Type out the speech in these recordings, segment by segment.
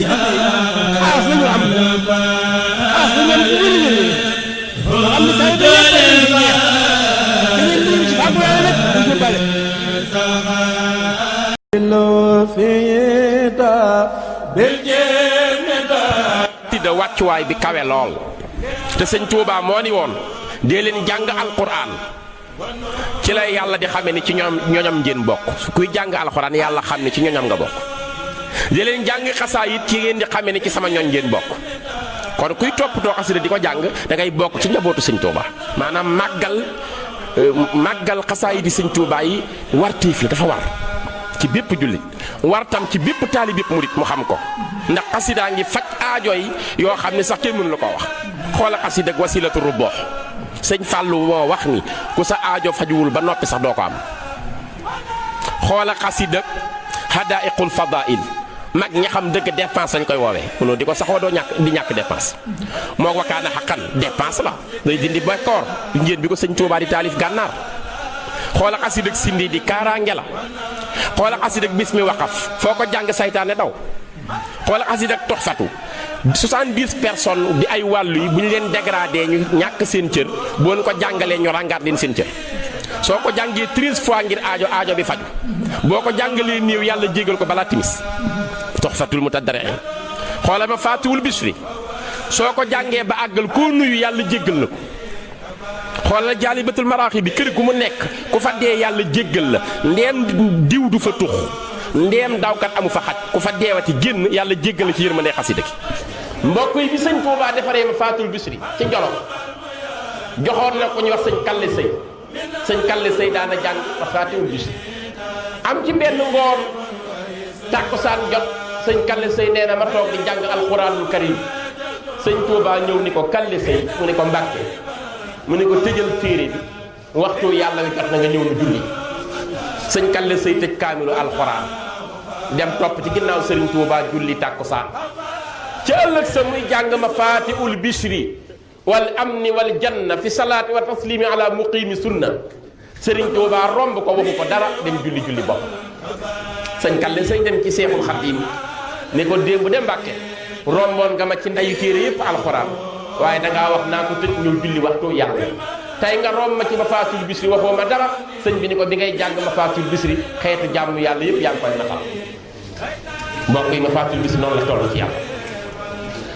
xaas la ñu am xaas la ñu am am na tey da ngeen mën ci fàggu yàlla nag duñ ko bale tidda wàccuwaay bi kawe lool te sëñ Tuubaa moo ni woon dee leen jàng alquran ci la yàlla di xame ni ci ñoñam ngeen bokk kuy jàng alquran yàlla xam ni ci ñoñam nga bokk dee leen jàng xasaayit ci ngeen di xame ni ci sama ñoñ ngeen bokk kon kuy toppatoo xasida di ko jàng da ngay bokk ci njabootu sëñ Tuubaa maanaam màggal xasaayit di sëñ Tuubaa yi wartiif la dafa war ci bépp jullit war tam ci bépp taalib bépp murit mu xam ko ndax xasidaa ngi faj aajo yi yoo xam ne sax kenn mënu la koo wax xoola xasida ak wasilatu rubboox sëñ Fàllu moo wax ni ku sa aajo fajuwul ba noppi sax doo ko am xoola xasida ak hadaiqul fadail mag ñi xam dëgg dépense lañ koy woowee mënoo di ko saxoo doo ñàkk dépense moo wakaana xaqan dépense la day dindi bekkoor njéen bi ko sëñ Tuubaa di taalif gànnaar xoola xasida ak sindi di kaaraange la xoola xasida ak bismi waqaf foo ko jàng saytaane daw xoola xasida ak toxfatu 70 personnes di ay wàllu yi bu ñu leen dégradé ñu ñàkk seen cër boo ñu ko jàngalee ñu ràngaat leen seen cër soo ko jàngee 13 fois ngir aajo bi faju boo ko jàngalee néew yàlla jégal ko balaa timis toxfatul mutadarriin xoola ma faatiwul bisri soo ko jàngee ba àggal koo nuyu yàlla jéggal la ko xoolal jaalibatul maraaxi bi kër gu mu nekk ku fa dee yàlla jéggal la ndeem diw du fa tux ndeem dawkat amu fa xaj ku fa deewati génn yàlla jéggal la ci yërmande xasida gi mbokk yi bi sëñ Tuubaa defaree ma faatul bisri ci Jolof joxoon na ko ñu wax sëñ Kalle Sëy daana jàng ma faatul bisri am ci benn ngoon tàkkusaan jot sëñ Kalle Sëy nee na ma toog di jàng alxuraanul karim sëñ Tuubaa ñëw ni ko Kalle Sëy mu ni ko Mbàkke mu ne ko tëjal téere bi waxtu yàlla wi jot na nga ñëw nu julli sëñ Kalle Sëy tëj kaamilu alxuraan dem topp ci ginnaaw sëriñ Tuubaa julli tàkkusaan ci ëllëg sa muy jàng ma faatiul bishri wal amni wal janna fi salaati wa taslimi ala muqimi sunna sëriñ Tuubaa romb ko waxu ko dara dem julli bopp sëñ Kalle Sëy dem ci Seexul Xadiim ne ko démb de Mbàkke romboon nga ma ci ndeyu téere yépp alxuraan waaye dangaa wax naa ko tëj ñëw julli waxtu yàlla tey nga romb ma ci mafaatul bisri waxoo ma dara sëñ bi ni ko bi ngay jàng mafaatul bisri xeetu jàmm yàlla yëpp yaa ngi koy natal mbokk yi mafaatul bisri noonu la toll ci yàlla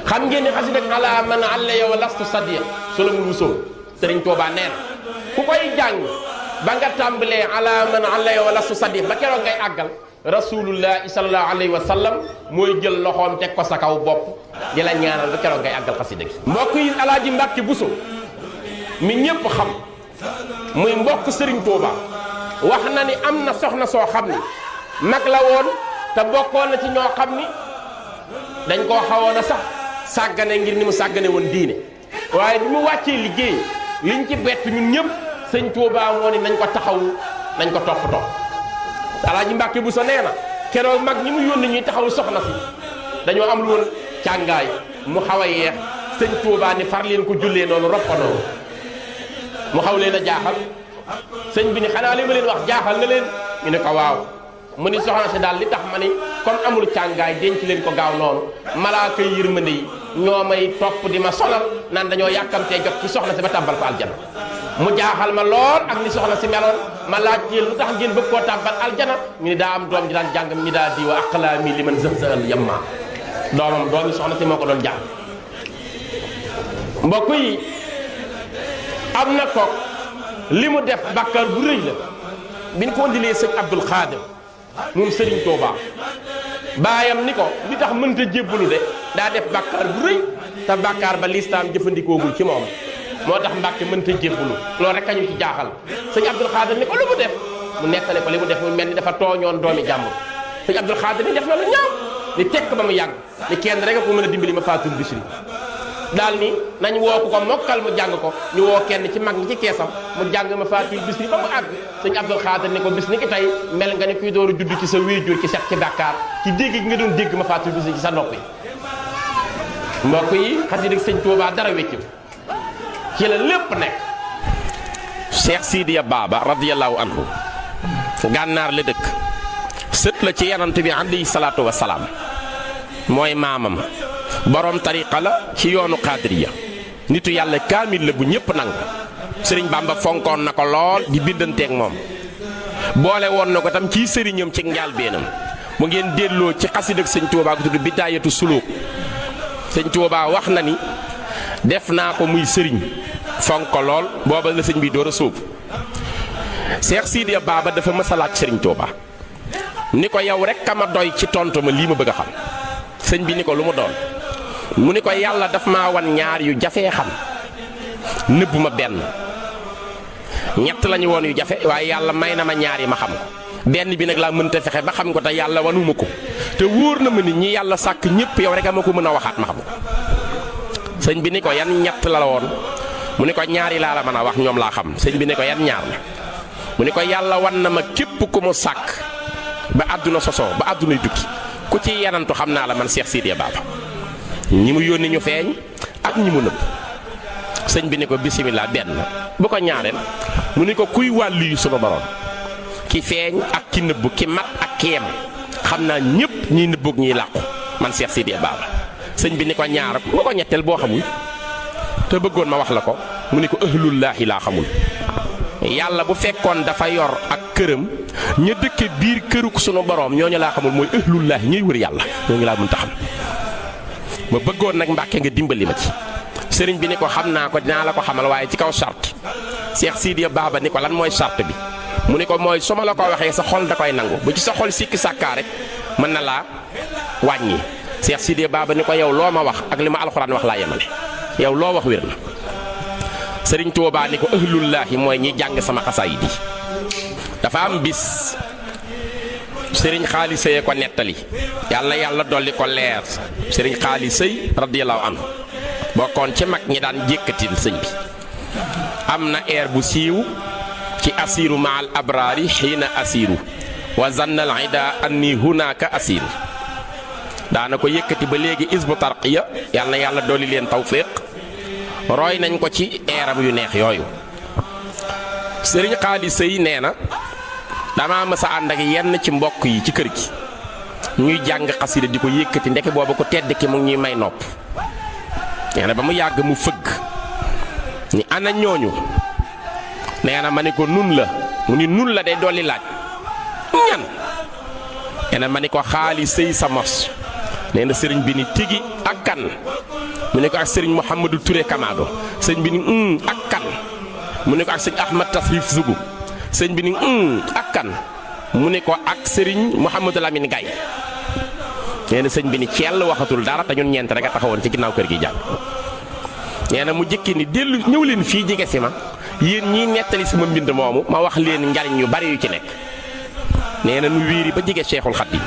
xam ngeen ni xasida ala man allaya wa lastu sadiq solo mu wusoo sëriñ Tuubaa nee na ku koy jàng ba nga tàmbalee ala man allaya wa lastu sadiq ba keroog ngay àggal rasulullahi sallallahu alayhi wa sallam mooy jël loxoom teg ko sa kaw bopp di la ñaanal ba keroog ngay àggal xasida gi mbokk yi alaaji Mbàkke Buso mi ñépp xam muy mbokk sëriñ Tuuba wax na ni am na soxna soo xam ni mag la woon te bokkoon na ci ñoo xam ni dañ koo xawoon a sax sàggane ngir ni mu sàggane woon diine waaye bi mu wàccee liggéey liñ ci bett ñun ñëpp sëñ Tuuba moo ni nañ ko taxawu nañ ko toppatoo alaaji Mbàkke Buso nee na keroog mag ñi mu yónni ñuy taxawu soxna si dañoo am lu woon càngaay mu xaw a yeex sëñ Tuubaa ni far leen ko jullee noonu roppanoo mu xaw leen a jaaxal sëñ bi ni xanaa li ma leen wax jaaxal na leen ñu ne ko waaw mu ni soxna si daal li tax ma ni comme amul càngaay denc leen ko gaaw noonu malaaka yi yërmande yi ñoo may topp di ma sonal naan dañoo yàkkamtee jot ci soxna si ba tàbbal ko aljana mu jaaxal ma lool ak ni soxna si meloon ma laaj leen lu tax ngeen bëgg koo tàbbal aljana ñu ni daa am doom ji daan jàng mi daa di wa aqlaami li man zëxzëxal yamma doomi soxna si moo ko doon jàng mbokk yi am na kook li mu def bàkkaar bu rëy la bi ñu ko indilee sëñ Abdul Xaadir moom sëriñ Tuubaa baayam ni ko li tax mënta jébbalu de daa def bàkkaar bu rëy te bàkkaar ba lislaam jëfandikoogul ci moom moo tax Mbàkke mënta jébbalu loolu rek a ñu ci jaaxal sëñ Abdul Xaadir ni ko lu mu def mu nettale ko li mu def mu mel ni dafa tooñoon doomi jàmbur sëñ Abdul Xaadir ni def na lu ñaaw ni tekk ba mu yàgg ni kenn rek a ko mën a dimbali ma faatul bisri daal ni nañ woo ko mokkal mu jàng ko ñu woo kenn ci mag ñi ci keesam mu jàng ma faatul bisri ba mu àgg sëñ Abdul Xaadir ni ko bis ni ki tey mel nga ni kuy dooru judd ci sa wéejur ci set ci bàkkaar ci dégg gi nga doon dégg ma faatul bisri ci sa nopp yi mbokk yi xasida sëñ Tuubaa dara wéccu ci la lépp nekk Cheikh Sidiya Baba radiyallahu anhu gànnaar la dëkk sët la ci yanant bi alayhi salaatu wa salaam mooy maamam borom tariqa la ci yoonu xaadiriya nitu yàlla kaamil la bu ñëpp nangu sëriñ Bamba fonkoon na ko lool di bindanteeg moom boole woon na ko tam ci sëriñam ci njaalbeenam mu ngeen delloo ci xasida ak sëñ Tuubaa ko tudd Bidaayatu Suluk sëñ Tuubaa wax na ni def naa ko muy sëriñ fonk ko lool booba la sëñ bi door a sóobu Seex Sidiya Baba dafa mës a laaj sëriñ Tuubaa ni ko yow rek ka ma doy ci tontu ma lii ma bëgg a xam sëñ bi ni ko lu mu doon mu ni ko yàlla daf maa wan ñaar yu jafee xam nëbb ma benn ñett lañu woon yu jafe waaye yàlla may na ma ñaar yi ma xam ko benn bi nag laa mënta fexe ba xam ko te yàlla wanuma ko te wóor na ma ni ñi yàlla sàkk ñëpp yow rek a ma ko mën a waxaat ma xam ko sëñ bi ni ko yan ñett la woon mu ni ko ñaari laa la mën a wax ñoom laa xam sëñ bi ni ko yan ñaar la mu ni ko yàlla wan na ma képp ku mu sàkk ba àdduna sosoo ba àddunay tukki ku ci yanantu xam naa la man Seex Sidiya Baba ñi mu yónni ñu feeñ ak ñi mu nëbb sëñ bi ni ko bisimilah benn bu ko ñaareel mu ni ko kuy wàllu yu sunu borom ki feeñ ak ki nëbb ki mat ak ki yem xam naa ñëpp ñiy nëbboog ñiy làqu man Seex Sidiya Baba sëñ bi ni ko ñaar bu ko ñetteel boo xamul te bëggoon ma wax la ko mu ni ko ahlullaahi laa xamul yàlla bu fekkoon dafa yor ak këram ña dëkke biir këruk sunu borom ñooñu laa xamul mooy ahlullaahi ñuy wër yàlla ñooñu laa mënta xam ma bëggoon nag Mbàkke nga dimbali ma ci sëriñ bi ni ko xam naa ko dinaa la ko xamal waaye ci kaw charte Seex Sidiya Baba ni ko lan mooy charte bi mu ni ko mooy su ma la ko waxee sa xol da koy nangu bu ci sa xol sikki sàkkaa rek mën na laa wàññi Seex Sidiya Baba ni ko yow loo ma wax ak li ma alxuraan wax laa yemale yow loo wax wér na sëriñ Tuubaa ni ko ahlullaahi mooy ñi jàng sama xasaayid yi dafa am bis sëriñ Xaali Sëy ko nettali yàlla dolli ko leer sëriñ Xaali Sëy radiyallaahu anhu bokkoon ci mag ñi daan jékkatil sëñ bi am na air bu siiw ci asiru maal abraari xiina asiru wa zannal ida anni hunaka asiru daana ko yëkkati ba léegi isbu tarqiya yàlla dolli leen tawfiq roy nañ ko ci eeram yu neex yooyu sëriñ Xaali Sëy nee na dama mës a ànd ak yenn ci mbokk yi ci kër gi ñuy jàng xasida di ko yëkkati ndeke booba ko tedd ki mu ngi ñuy may nopp nee na ba mu yàgg mu fëgg ni ana ñooñu nee na ma ni ko nun la mu ni nun la day dolli laaj ñan nee na ma ni ko Xaali Sëy sa mos nee na sëriñ bi ni tigi ak kan mu ne ko ak sëriñ Mouhamadou Touré Kamado sëñ bi ni ak kan mu ne ko ak sëñ Ahmad Tasrif Zugu sëñ bi ni ak kan mu ne ko ak sëriñ Mouhamadou Lamine Gaye nee na sëñ bi ni ceel waxatul dara te ñun ñeent rek a taxawoon ci ginnaaw kër gi jàng nee na mu jëkki ni dellu ñëw leen fii jege si ma yéen ñiy nettali sama mbind moomu ma wax leen njariñ yu bari yu ci nekk nee na nu wiiri ba jege Cheikhul Khadim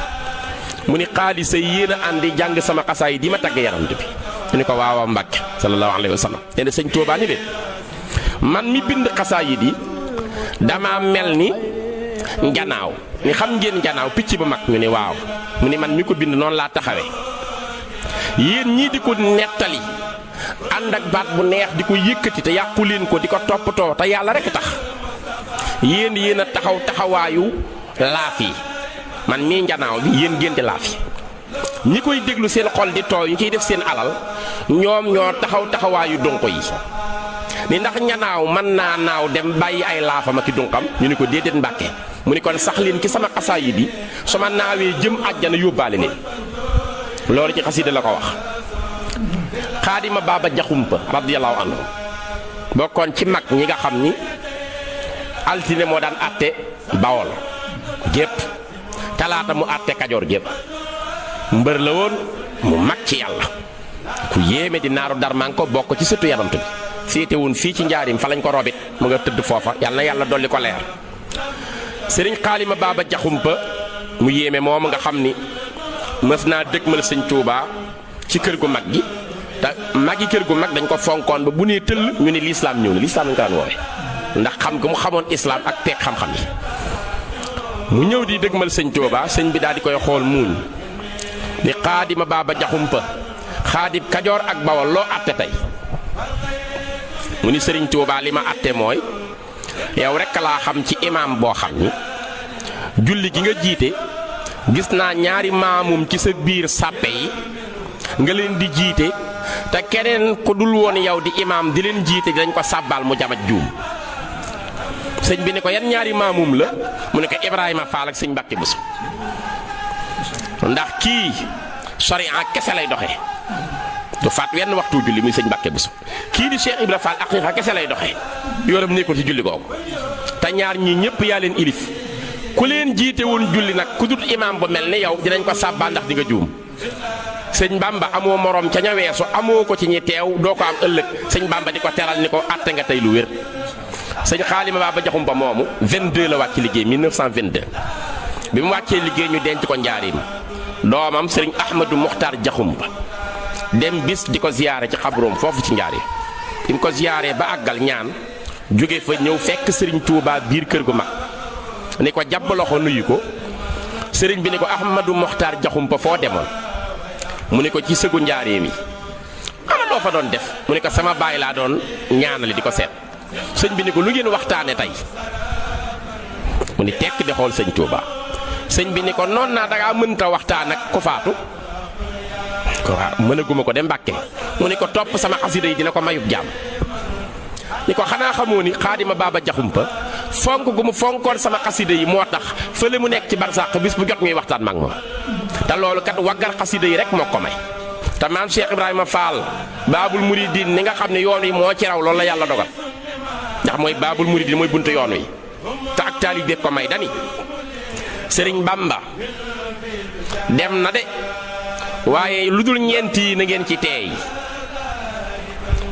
mu ni Xaali Sëy yéen a àndi jàng sama xasaay di ma tagg yaram bi mu ni ko waaw Mbàkke sallallahu alayhi wa sallam nee na sëñ Tuubaa ni leen man mi bind xasaayid yi dama mel ni njanaaw ni xam ngeen njanaaw picc bu mag ñu ni waaw mu ni man mi ko bind noonu laa taxawe yéen ñii di ko nettali ànd ak baat bu neex di ko yëkkati te yàqu leen ko di ko toppatoo te yàlla rek tax yéen a taxaw taxawaayu laaf yi man mii njanaaw bi yéen ngeen di laaf yi ñi koy déglu seen xol di tooy ñu ciy def seen alal ñoom ñoo taxaw taxawaayu donko yi ni ndax ñanaaw mën naa naaw dem bàyyi ay laafam ak i dunkam ñu ni ko déedéet Mbàkke mu ni kon sax leen ci sama xasaayid bi su ma naawee jëm àjjana yóbbaale leen loolu ci xasida la ko wax Xaadima Baba Jaxumpa radiyallaahu anhu bokkoon ci mag ñi nga xam ni altine moo daan àtte Bawol gépp talaata mu àtte Kajoor gépp mbër la woon mu mag ci yàlla ku yéeme di naaru darman ko bokk ci sëtu Yonent bi féete woon fii ci njaarim fa lañ ko robit mu nga tëdd foofa yàlla dolli ko leer sëriñ Xaalima Baba Jaxumpa mu yéeme moom nga xam ni mës naa dëgmal sëñ Tuubaa ci kër gu mag gi te mag yi kër gu mag dañ ko fonkoon ba bu nee tëll ñu ne lislaam ñëw na lislaam lañ ko daan woowe ndax xam nga mu xamoon islaam ak peeg xam-xam yi mu ñëw di dëgmal sëñ Tuubaa sëñ bi daal di koy xool muuñ ni Xaadima Baba Jaxumpa xaadim Kajoor ak Bawol loo àtte tey mu ni sëriñ Tuubaa li ma àtte mooy yow rekk laa xam ci imaam boo xam ni julli gi nga jiite gis naa ñaari maamum ci sa biir sàppe yi nga leen di jiite te keneen ku dul woon yow di imaam di leen jiite dañ ko sàbbaal mu jamaj juum sëñ bi ne ko yan ñaari maamum la mu ne ko Ibrahima Fall ak sëñ Mbàkke Buso ndax kii sariya kese lay doxe du faat wenn waxtu julli muy sëñ Mbàkke Buso kii di Cheikh Ibra Fall aqiiqa kese lay doxe yoonam nekkul ci julli googu te ñaar ñii ñëpp yaa leen ilif ku leen jiite woon julli nag ku dul imaam bu mel ni yow dinañ ko sàbbaa ndax di nga juum sëñ Bamba amoo morom ca ña weesu amoo ko ci ñi teew doo ko am ëllëg sëñ Bamba di ko teral ni ko àtte nga tey lu wér sëñ Xaalima Baba Jaxumpa moomu 22 la wàcc liggéey 1922 bi mu wàccee liggéey ñu denc ko njaarim doomam sëriñ Ahmadou Mokhtar Jaxumpa dem bis di ko ziyaare ci xabroom foofu ci njaarim bi mu ko ziyaaree ba àggal ñaan jóge fa ñëw fekk sëriñ Touba biir kër gu mag ni ko jàpp loxo nuyu ko sëriñ bi ni ko Ahmadou Mokhtar Jaxumpa foo demoon mu ni ko ci sëgu njaareem yi ana loo fa doon def mu ni ko sama baay laa doon ñaanali di ko seet sëñ bi ni ko lu ngeen waxtaane tey mu ni tekk di xool sëñ Touba sëñ bi ni ko noon naa dangaa mënta waxtaan ak ku faatu ko waaw mënaguma ko de Mbàkke mu ni ko topp sama xasida yi dina ko mayub jaam ni ko xanaa xamoo ni Xaadima Baba Jaxumpa fonk gu mu fonkoon sama xasida yi moo tax fële mu nekk ci barsàq bis bu jot ñuy waxtaan mag moom te loolu kat waggar xasida yi rek moo ko may te maam Cheikh Ibrahima Fall Baabul Muridiin ni nga xam ne yoon wi moo ci raw loolu la yàlla dogal ndax mooy Baabul Muridiin mooy buntu yoon wi te ak taalibe ko may dani Sëriñ Bamba dem na de waaye lu dul ñeent yi na ngeen ci teey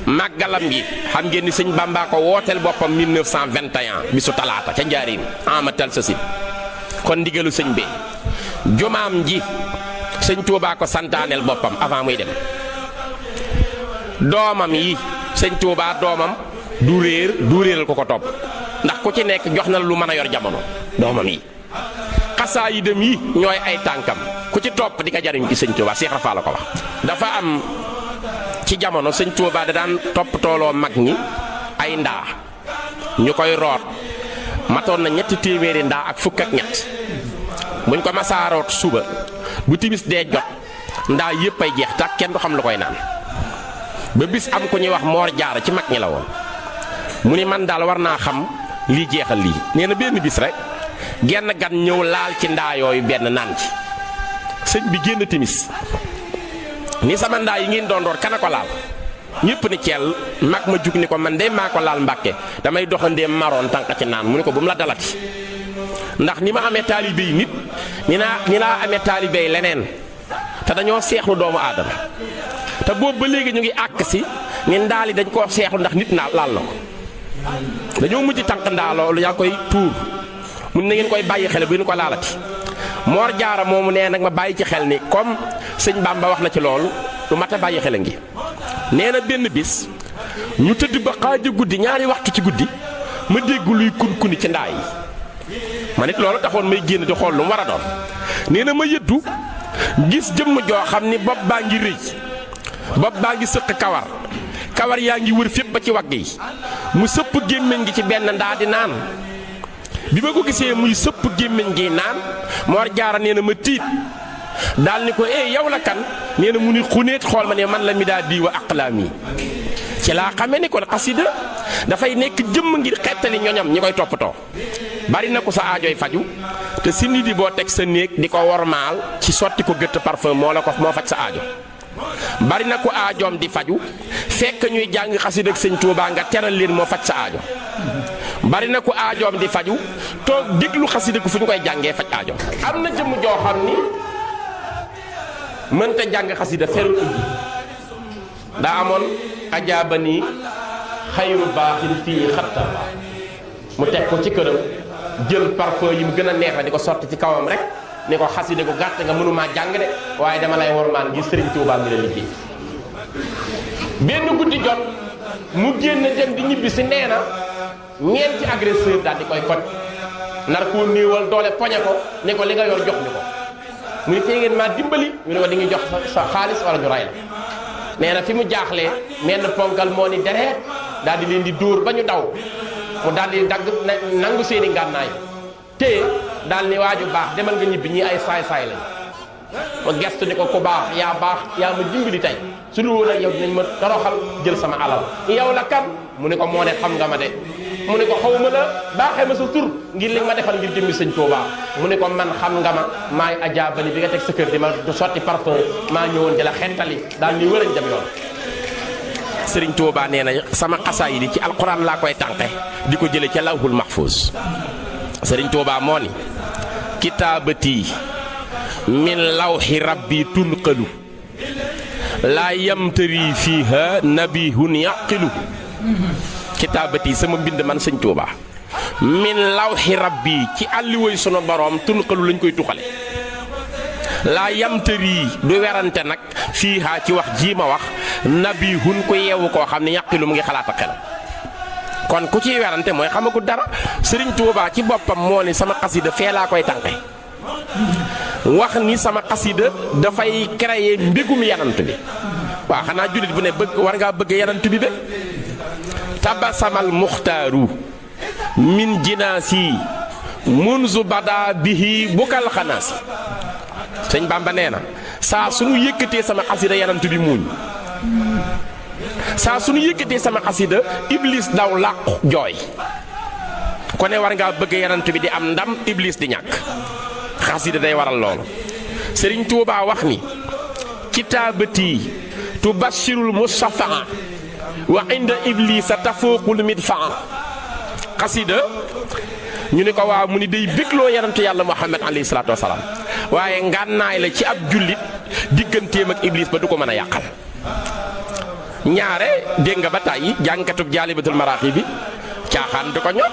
màggalam gi xam ngeen ni sëñ Bamba ko wooteel boppam 1921 bisu talaata ca njaarim amatal sa sin kon ndigalu sëñ bi jumaam ji sëñ Touba ko santaaneel boppam avant muy dem doomam yi sëñ Touba doomam du réeral ko topp ndax ku ci nekk jox na lu mën a yor jamono doomam yi xasaa yi dem yi ñooy ay tànkam ku ci topp di ko jariñ ci sëñ Touba Cheikh Rafa la ko wax dafa am ci jamono sëñ Touba da daan topp tooloo mag ñi ay ndaa ñu koy root matoon na 300 ndaa ak fukk ak ñett buñ ko masaaroot suba bu timis dee jot ndaa yépp ay jeex tak kenn du xam lu koy naan ba bis am ku ñuy wax Moor Jaara ci mag ñi la woon mu ni man daal war naa xam lii jeexal lii nee na benn bis rek genn gan ñëw laal ci ndaa yooyu benn naan ci sëñ bi génn timis ni sama ndaa yi ngeen doon door kana ko laal ñëpp ni ceel mag ma jug ni ko man de maa ko laal Mbàkke damay doxandee maroon tànq ci naan mu ni ko bu mu la dalati ndax ni ma amee taalibe yi nit ni laa amee taalibe yi leneen te dañoo seexlu doomu aadama te boobu ba léegi ñu ngi àkk si ni ndaali dañ koo seexlu ndax nit naa laal na ko dañoo mujj tànq ndaa loolu yaa koy tuur mun na ngeen koy bàyyi xel bu ngeen ko laalati Moor Jaara moomu nee nag ma bàyyi ci xel ni comme sëñ Bamba wax na ci loolu lu mat a bàyyi xel a ngi nee na benn bis ñu tëdd ba xaaja guddi ñaari waxtu ci guddi ma dégg luy kun-kuni ci ndaa yi ma nit loolu taxoon may génn di xool lu mu war a doon nee na ma yëddu gis jëmm joo xam ni bopp baa ngi rëy bopp baa ngi sëq kawar yaa ngi wër fépp ba ci wagg yi mu sëpp gémmiñ gi ci benn ndaa di naan bi ma ko gisee muy sëpp gémmiñ gi naan Moor Jaara nee na ma tiit daal ni ko yow la kan nee na mu ni xuneet xool ma ne man la mi daa di wa aqlaam yi ci laa xamee ni kon xasida dafay nekk jëmm ngir xettali ñoñam ñi koy toppatoo bari na ko sa aajooy faju te si nit di boo teg sa néeg di ko wormaal ci sotti ko gëtt parfum moo faj sa aajo bari na ko aajoom di faju fekk ñuy jàng xasida ak sëñ Tuubaa nga teral leen moo faj sa aajo bari na ko aajoom di faju toog déglu xasida ko fu ñu koy jàngee faj aajo am na jëmm joo xam ni mënta jàng xasida ferul ubbi daa amoon ajaaba nii xayru baaxin fii xatta mu teg ko ci këram jël parfum yi mu gën a neex di ko sotti ci kawam rek ni ko xasida gu gàtt nga mënumaa jàng de waaye dama lay wormaan ngir Sëriñ Tuubaa mi la liggéey benn guddi jot mu génn dem di ñibbi si nee na ñeenti agresseur daal di koy koj nar koo néewal doole poñe ko ne ko li nga yor jox ñu ko mu ne tey ngeen maa dimbali ñu ne ko di ngi jox sa xaalis wala ñu ray la nee na fi mu jaaxlee menn ponkal moo ni dereet daal di leen di dóor ba ñu daw mu daal di dagg nangu seeni ngànnaay téye daal ni waaju baax demal nga ñibbi ñii ay saay-saay lañ ma gestu ni ko ku baax yaa ma dimbali tey su dul woon ak yow dinañ ma toroxal jël sama alal yow la kan mu ne ko moo ne xam nga ma de mu ne ko xaw ma la baaxee ma sa tur ngir li ma defal ngir jëmmi sëñ Touba mu ne ko man xam nga ma maay ajaabali bi nga teg sa kër di ma sotti parfum maa ñëwoon di la xettali daal ni wërañ dem yoon. Sëriñ Touba nee na sama xasaay yi ci alquran laa koy tànqe di ko jële ca lawhul mahfuz. Sëriñ Touba moo ni kitaabati min lawhi rabbi tunqalu laa yamtari fiiha nabihun yaqilu. kitaabati sama mbind man sëñ Touba min lawhi rabbi ci àlliwoy sunu borom tunqalu lañ koy tuxale laa yamtari du werante nag fiiha ci wax jii ma wax nabihun ko yeewu koo xam ne yaqilu mu ngi xalaat ak xel kon ku ciy werante mooy xamagu dara. Sëriñ Touba ci boppam moo ni sama xasida fee laa koy tànqe wax ni sama xasida dafay créer mbégum yanant bi waaw xanaa jullit bu ne bëgg war ngaa bëgg yanant bi de tabasamal muxtaaru min jinaasi munzu bada bihi bukal xanaasi. sëñ Bamba nee na saa suñu yëkkatee sama xasida yanant bi muuñ saa suñu yëkkatee sama xasida iblis daw làqu jooy ko ne war ngaa bëgg yanant bi di am ndam iblis di ñàkk xasida day waral loolu. Sëriñ Tuubaa wax ni kitaabati tubashirul musafaa wa inda iblisa tafuuqul midfaa. xasida ñu ne ko waaw mu ni day bégloo yanantu yàlla Muhammad alayhi salaatu wasalaam waaye ngànnaay la ci ab jullit digganteem ak iblis ba du ko mën a yàqal. ñaare dégg nga ba tàyyi jàngkatub jaalibatul maraaxi bi caaxaan du ko ñor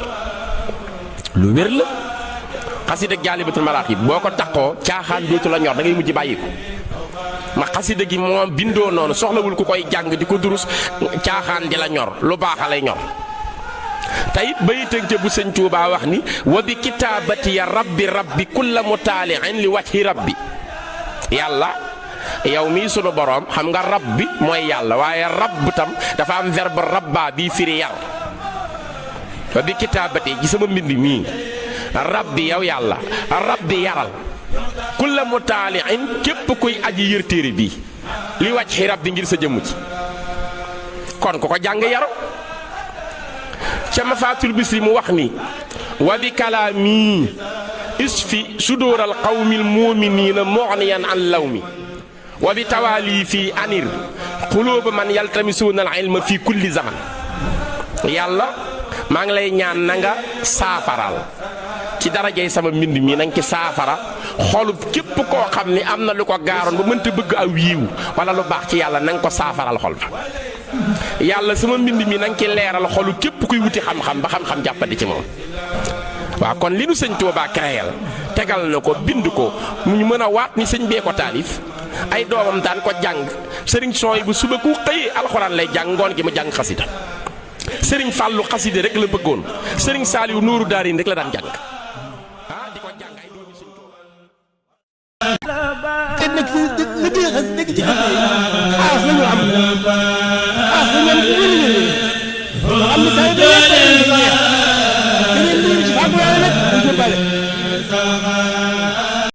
lu wér la. xasida jaalibatul maraaxi boo ko taxoo caaxaan dootu la ñor da ngay mujj bàyyi ko ma xasida gi moom bindoo noonu soxlawul ku koy jàng di ko durus caaxaan di la ñor lu baax a lay ñor. tayit bayitëg ca bu sëñ Tuubaa wax ni wa bi kitaabati ya rabbi kulla mutaali'in li wajhi rabbi. yàlla yow mii sunu boroom xam nga rabbi mooy yàlla waaye rabb tam dafa am verbe rabba bii firi yar. wa bi kitaabati ci sama mbind mii rabbi yow yàlla rabbi yaral kulla mutaali'in képp kuy aji yër téere bii li wajhi rabbi ngir sa jëmm ci kon ku ko jàng yaru. ca Mafaatul Bisri mu wax ni wa bi kalaami isfi sudóoral qawmil mu'miniina mughniyan an lawmi wa bi tawaali fii anir quluuba man yaltamisuuna al ilma fii kulli zaman. yàlla maa ngi lay ñaan na nga saafaral ci darajay sama mbind mi na nga ci saafara xolub képp koo xam ni am na lu ko gaaroon ba mënta bëgg aw yiiw wala lu baax ci yàlla na nga ko saafaral xol ba. yàlla sama mbind mi na nga ci leeral xolu képp kuy wuti xam-xam ba xam-xam jàppandi ci moom. waaw kon li nu sëñ Tuubaa créel tegal na ko bind ko mu ñu mën a waat ni sëñ bee ko taalif ay doomam daan ko jàng sëriñ Sooy bu suba ku xëyee alxuraan lay jàng ngoon gi mu jàng xasida. sëriñ Fàllu xasida rek la bëggoon sëriñ Saaliw Nuuru Daarayni rek la daan jàng di ko jàng ay doomi sëñ Tuubaa. te nag liggéey xas dëgg ci xas yi xaas la ñu am xaas la ñu am ci wér-wér am na